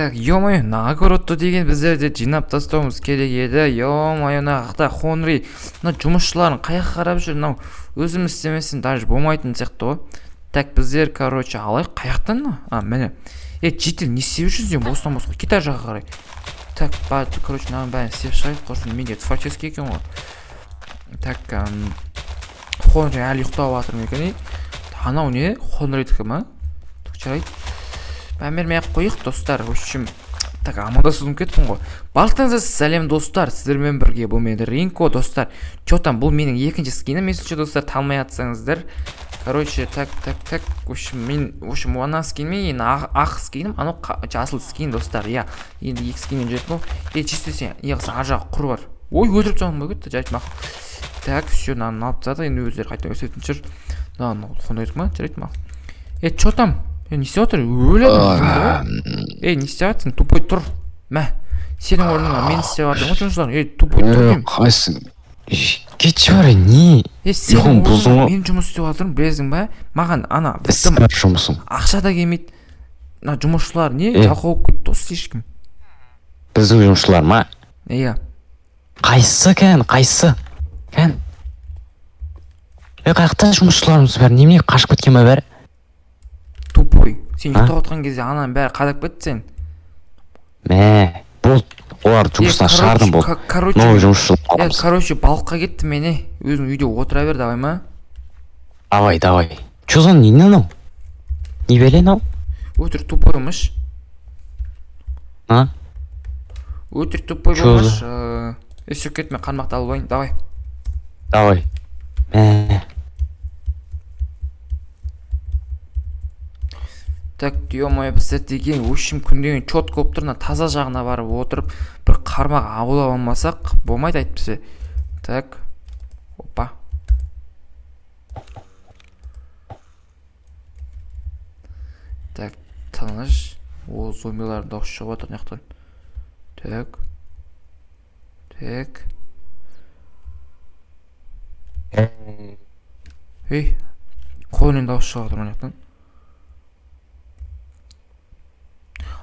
Так, ё-моё, огородты деген біздер де жинап тастауымыз керек еді. Ё-моё, мына жақта Хонри, мына жұмысшыларын қаяққа қарап жүр, мынау өзіміз істемесін даже болмайтын сияқты ғой. Так, біздер, короче, алайық, қаяқтан мынау? А, міне. Е, житель, не істеп жүрсің сен бостан босқа? Кет ар жаққа қарай. Так, короче, мынаның бәрін істеп шығайық, құрсын, менде творческий екен ғой. Так, Хонри әлі ұйықтап жатыр ма екен, ей? Анау не? Хонридікі ма? Так, жарайды. Бәрін бермей ақ қояйық, достар. В общем, так, амандасуым кеттім ғой. Барлықтарыңызға сәлем, достар. Сіздермен бірге бұл мен Ринко, достар. Чё там, бұл менің екінші скинім, если чё, достар, танымай жатсаңыздар. Короче, так, так, так. В общем, мен, в общем, ана скинмен, енді ақ скинім, анау жасыл скин, достар. Иә, енді екі скинмен жүретін ғой. Е, чисто сен, не қылсаң, ар жағы құр бар. Ой, өлтіріп тастаған ба кетті, жарайды, мақұл. Так, всё, мынаны алып тастадық, енді өздері қайта өсетін шығар. Мынаны қондайдық ма? Жарайды, мақұл. Е, чё там? Е, не істеп жатыр? Өледі. Ей, не істеп жатырсың? Тупой, тұр. Мә, сенің орныңа мен істеп жатырмын ғой жұмысшылар. Ей, тупой, тұр деймін. Қайсың? Кетші бар, не? Е, сенің Ұйқың бұздың орныңа ғой. мен жұмыс істеп жатырмын, білесің ба? Маған ана дым Істеп жұмысың. ақша да келмейді. Мына жұмысшылар не Е. жалқау болып кетті ғой слишком. Біздің жұмысшылар ма? Иә. Қайсысы кән, қайсысы? Кән. Е, қаяқта жұмысшыларымыз бәрі? Немене қашып кеткен ба бәрі? Тупой. Сен А? ұйықтап отқан кезде ананың бәрі қадап кетті сен. Мә, болды. Олар жұмыстан Е, шығардым болды. Короче, Новый жұмысшы е, аламыз. короче, балыққа кетті мен, е. Өзің үйде отыра бер, давай ма? Давай, давай. Чё за не мынау? Не бәле мынау? Өтірік тупой болмашы. А? Өтірік тупой Чё болмашы. Е, всё, кет, мен қармақты алып алайын, давай. Давай. Мә. Так, ё-моё, біздер деген, в общем, күн деген чётко болып тұр, мына таза жағына барып отырып, бір қармақ аулап алмасақ, болмайды әйтпесе. Так, опа. Так, тыныш. О, зомбилардың дауысы шығып жатыр мына жақтан. Так. Так. Ей, қолының дауысы шығып жатыр мына жақтан.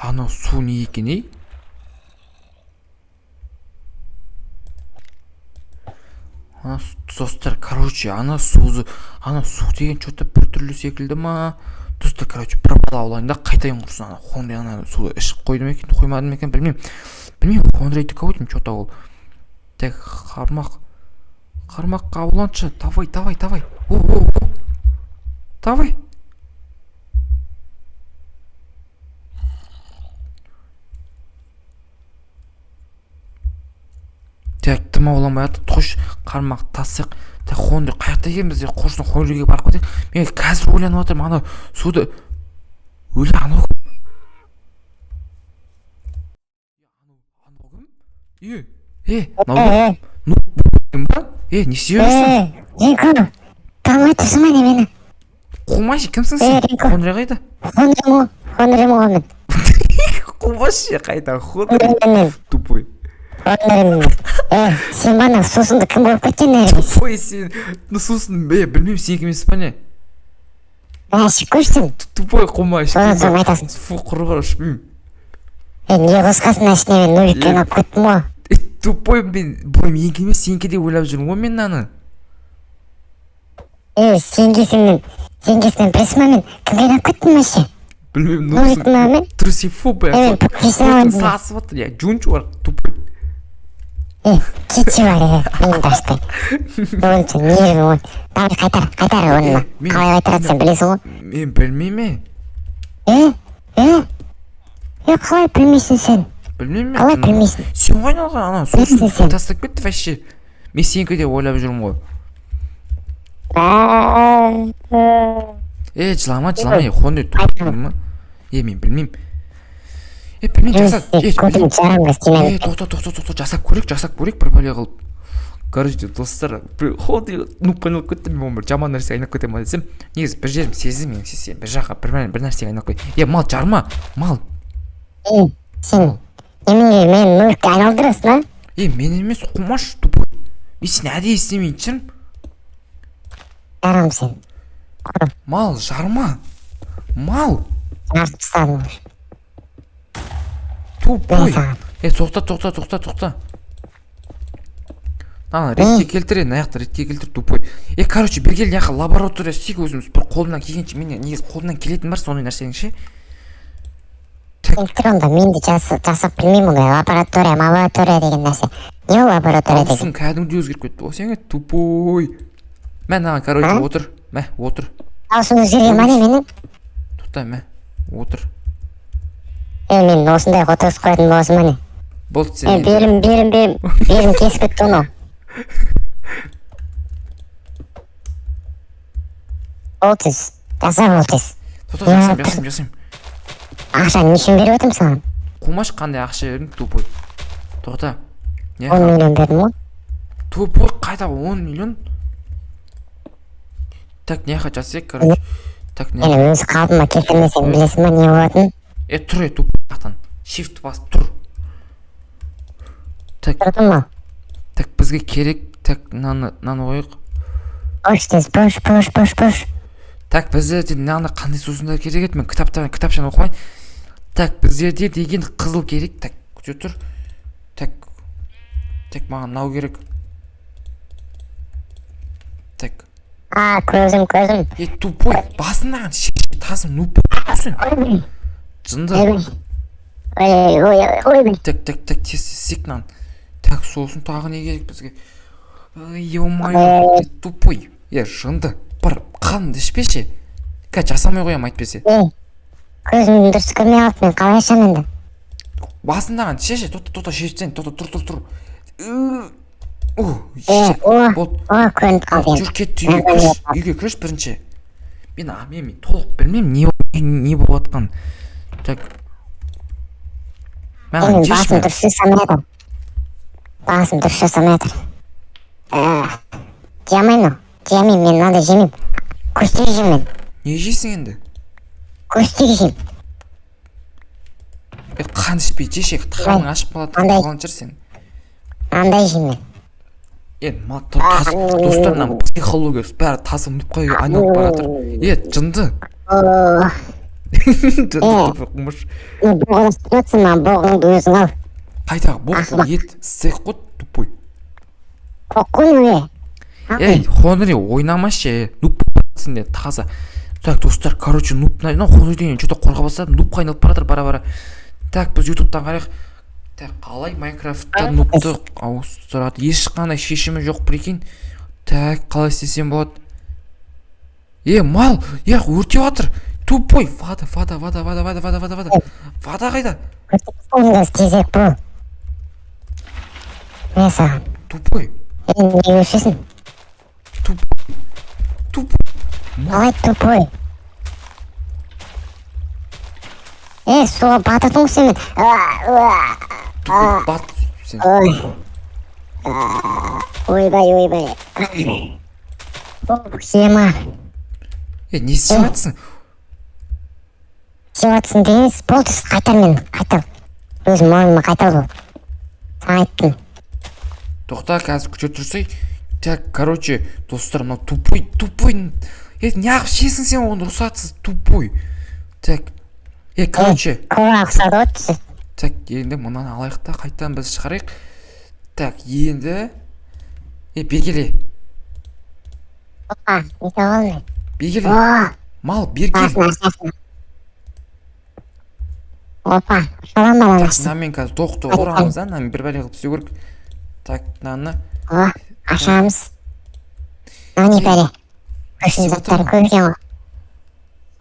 Анау су не екен, ей? Ана достар, короче, ана суды, ана су деген чё-то біртүрлі секілді ма? Достар, короче, бір бала аулайын да қайтайын құрсын, ана Хонри ана суды ішіп қойды ма екен, қоймады ма екен, білмеймін. Білмеймін, Хонридікі ау деймін, чё-то ол. Так, қармақ. Қармаққа ауланшы, давай, давай, давай. О, о, о. Давай. Так, тым ауланбай жатыр, тош, қармақ тасық. Так, Хонри қаяқта екен, біздер құрсын Хонриге барып кетейік. Мен қазір ойланып жатырмын, ана суды өлі анау кім? Анау кім? Е, е, мынау кім? Ну, кім ба? Е, не істеп жүрсің? Е, Ринко, танымай тұрсың ба не мені? Қумашы, кімсің сен? Е, Ринко. Хонри қайда? Хонримін ғой, Хонримін ғой мен. Қумашы, қайда? Хонри. Хонримін мен, Тупой. Хонримін мен. Е, сен бана сусынды кім болып кеткен нәрсе? Тупой сен. Ну, сусын, е, білмеймін, сенікі емес па не? Мә, ішіп көрші сен. Тупой қумаш. Содан соң айтасың. Фу, құрғыр, ішпеймін. Е, не қосқансың ішіне, мен ноликке айналып кеттім ғой. Е, тупой, мен, бұл менікі емес, сенікі деп ойлап жүрмін ғой мен мынаны. Е, сен кесімнен, сен кесімнен білесің ба мен кімге айналып кеттім вообще? Білмеймін, ну, Нолик ма мен? Труси, фу, бля, Е, мен профессионал фу, сасып жатыр, я, жуыншы бар, тупой. Е, кетші бар, е, мен даштай. Онша нерві ғой. Давай, қайтар, қайтар орнына. Мен- Қалай қайтарады сен білесің ғой? Мен білмеймін, е. Е, е, е, қалай білмейсің сен? Білмеймін мен. Қалай білмейсің? Сен ғой айналған, ана сусын Білмейсің сен. тастап кетті вообще. Мен сенікі деп ойлап жүрмін ғой. Е, жылама, жылама, е, Хонри тупой ма? Е, мен білмеймін. Е, білмеймін, жаса, е, Көтім жарамға сен Е, тоқта, тоқта, тоқта, жасап көрейік, жасап көрейік, бір бәле қылып. Короче, достар, бір Хонри нупқа айналып кетті, мен оны бір жаман нәрсеге айналып кете ма десем, негізі бір жерім сездім, мен сезсем, бір жаққа бір нәрсеге айналып кет. Е, мал жарма, мал. Е, сен немене мені ноликке айналдырасың, а? Е, мен емес, қумаш, тупой. Мен сені әдейі істемейін шығармын. Жарам сен. Мал, жарма. Мал. Жарып тастадым. Тупой. Мә саған. Е, тоқта, тоқта, тоқта, тоқта. Ана ретке келтір, мына жақта ретке келтір, тупой. Е, короче, бері кел, мына жаққа лаборатория істейік өзіміз. Бір қолымнан келгенше, мен негізі қолымнан келетін бар сондай нәрсенің ше. Так, Келтір онда, мен де жасап білмеймін ондай лаборатория, лаборатория деген нәрсе. Не ол лаборатория деген? Дауысың кәдімгідей өзгеріп кетті ғой сен, тупой. Мә, мынаған, короче, А? отыр. Мә, отыр. Дауысым өзгерген ба не менің? Тоқта, мә, отыр. Е, мен осындай отырғызып қоятын боласың ба не? Болды сен Е, енді. белім, белім, белім, белім кесіп кетті ғой мынау. Бол тез, жаса бол тез. Тоқта, жасаймын, жасаймын, жасаймын. Ақша не үшін беріп отырмын саған? Қумаш, қандай ақша бердің, тупой. Тоқта. Не? 10 миллион бердім ғой. Тупой, қайда 10 миллион? Так, не жасайық, короче. Так, не. Мені өз қалпыма келтірмесең білесің ба не болатынын? Е, тұр, е, тупой жақтан. Shift басып тұр. Так, Тұрдым ғой. так, бізге керек, так, мынаны, мынаны қояйық. Бош тез, бош, бош, бош, бош. Так, бізде мынаны қандай сусындар керек еді? Мен кітаптан кітапшаны оқымайын. Так, біздерде деген қызыл керек. Так, күте тұр. Так, так, маған мынау керек. Так. А, көзім, көзім. Е, тупой, басынаған тасым, нуп сен. Ой, Жынды. ой, ой, ой, ой. Так, так, так, тез істейік мынаны. Так, сосын тағы не керек бізге? Ё-моё, тупой. Е, жынды. Бар, қанды ішпеші. Қазір жасамай қоямын әйтпесе. Е, көзім дұрыс көрмей қалды, мен қалай ашамын енді? Басындаған шеше, тоқта, тоқта, шешіп тастайын, тоқта, тұр, тұр, тұр. О, Е, о, болды. о, көрініп қалды енді. Жүр, кетті, үйге кірші, үйге кірші бірінші. Мен, а, мен толық білмеймін не не болып жатқанын. Так. Маған Менің жеші басым мә. дұрыс жасамай жатыр. Басым дұрыс жасамай жатыр. Жей алмаймын мынау. Жей алмаймын, мен мынандай жемеймін. Көстек жеймін мен. Не жейсің енді? Көстек жеймін. Е, қан ішпей жеші, қарның ашып қалады, Андай. қалған шығар сен. Мынандай жеймін мен. Е, ма, тас, достар, мына психологиясы бәрі тасы нупқа айналып бара жатыр. Е, жынды. О, Жынды тупой қумыш. не боғын істеп жатсың маған, боғыңды өзің ал. Қайдағы боқ, Ақымақ. ет, стейк қой, тупой. Боқ қой мынау, е. Ей, Хонри, ойнамашы, нуп де таза. Так, достар, короче, нуп, мынау Хонри деген что-то қорқа бастадым, нупқа айналып бара жатыр, бара бара. Так, біз ютубтан қарайық. Так, қалай Майнкрафтта нупты ауыстырады? Ешқандай шешімі жоқ, прикинь. Так, қалай істесем болады? Е, мал, е, өртеп жатыр. Тупой, вода, вода, вода, вода, вода, вода, вода, вода. Вода қайда? Көрсетіп тезірек бол. Мә саған. Тупой, Е, неге өшесің? тупой, тупой. Қалай тупой? Е, суға батырдың ғой сен мені. Тупой, бат сен. Ой. Ойбай, ойбай. Ох, ема. Е, не істеп жатсың? Жеп жатсың дегенсіз, болды, қайтар мені, қайтар. Өзім мойныма қайтар бұл. Саған айттым. Тоқта, қазір күте тұрсай. Так, короче, достар, мынау тупой, тупой. Е, неғып ішесің сен оны рұқсатсыз, тупой. Так. Е, короче, Кола ұқсады ғой түсі. так, енді мынаны алайық та қайтадан біз шығарайық. Так, енді е, бергеле. Опа, не тауып алдым мен. Бергеле. О, Мал, бергел. басын ашасың. Опа, ұшаламын мынаны Так, ашсын. мынамен қазір тоқты ұрамыз да, мынаны бір бәле қылып істеу керек. Так, мынаны О, ашамыз. Мынау не бәле? Көшінің заттары көп екен ғой.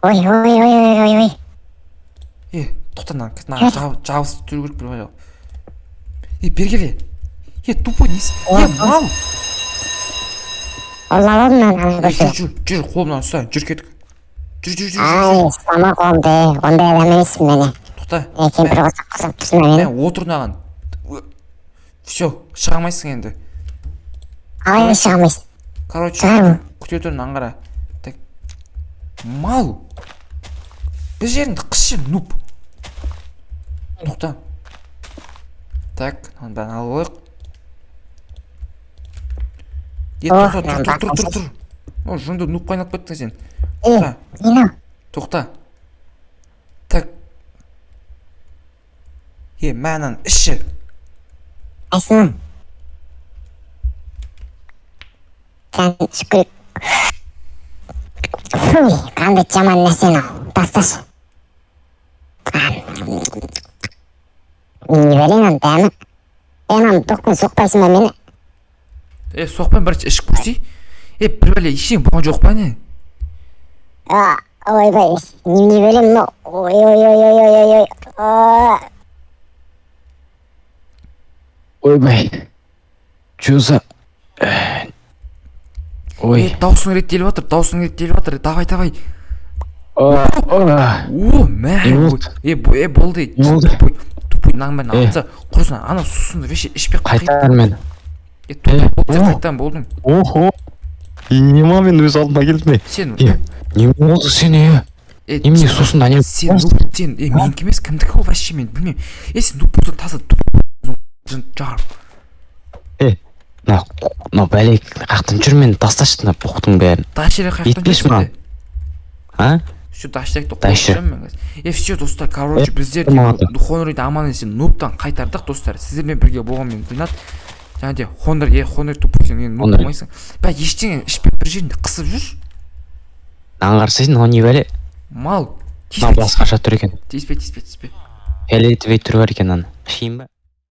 Ой, ой, ой, ой, ой, ой. Е, тоқта, мынаны мынаны жабысып тұру керек бір бәле қылып. Е, бергеле. Е, тупой, не Е, мал. Ұрлап алдым мынаны ана Е, көшеде. жүр, жүр, жүр, қолымнан ұста, жүр кеттік. Жүр, жүр, жүр, жүр, Ай, ұстама қолымды, е, ондай адам емеспін мен. е. тоқта. Е, кемпір қосақ қосап тұрсың ба Мә, мені? отыр мынаған. Все, шыға алмайсың енді. Қалай шыға алмайсың? Короче, Шығармын. күте тұр, мынаны қара. Так. Мал. Бір жеріңді қысшы, нуб. Тоқта. Так, мынаның бәрін алып алайық. Е, О, тоқта, тұр, мынаның тұр, тұр, тұр, бәрін тұр. О, жынды нубқа айналып кеттің сен. Е, Тоқта, не мынау? тоқта. Так. Е, мә, мынаны ішші. Қайсыны? Кән, ішіп көрейік. Фуй, қандай жаман нәрсе мынау, тасташы. Не бәле мынаның дәмі? Е, мынаны тоқпен соқпайсың ба мені? Е, соқпаймын, бірінші ішіп көрсей. Е, бір бәле ештеңе болған жоқ па, не? А, ойбай, немене бәле мынау? Ой, ой, ой, ой, ой, ой, ой. А, Ойбай, че за, ой. Е, даусың реттеліп жатыр, даусың реттеліп жатыр, давай, давай. О, О, мә. Не болды? Е, е, болды. Не болды? Тупой, тупой, мынаның бәрін Е. алып таста, құрысын, ана сусынды вообще ішпей ақ. Қайтар мені. Е, тупой, болды, сен О. қайтадан болдың. Охо, нема, мен өз алдыма келдім, е. Сен Е, не болды сен, е? Е, Немене сусын, не? Сен нуб, сен, е, менікі емес, кімдікі ол вообще, мен білмеймін. Е, сен нуб болсаң, таза тупой жар. Е, мына, мынау бәле қаяқтан жүр? Мені тасташы, мына боқтың бәрін. Даширек қаяқтан Етпеші жүр маған. сенде? А. Все, даширекті қойып Даширек. жүремін мен қазір. Е, все, достар, короче, біздер маған. Хонриді аман есен нубтан қайтардық, достар. Сіздермен бірге болған мен, Ринат, және де Хонри. Е, Хонри, тупой, сен енді нуб Хонри. болмайсың бә, ештеңе ішпей, бір жерінде қысып жүр. Мынаған қарасайшы, мынау не бәле? Мал. Мынау Тиіспе. басқаша тұр екен. Тиіспе, тиіспе, тиіспе. Фиолетовый түрі бар екен, ана ішейін ба?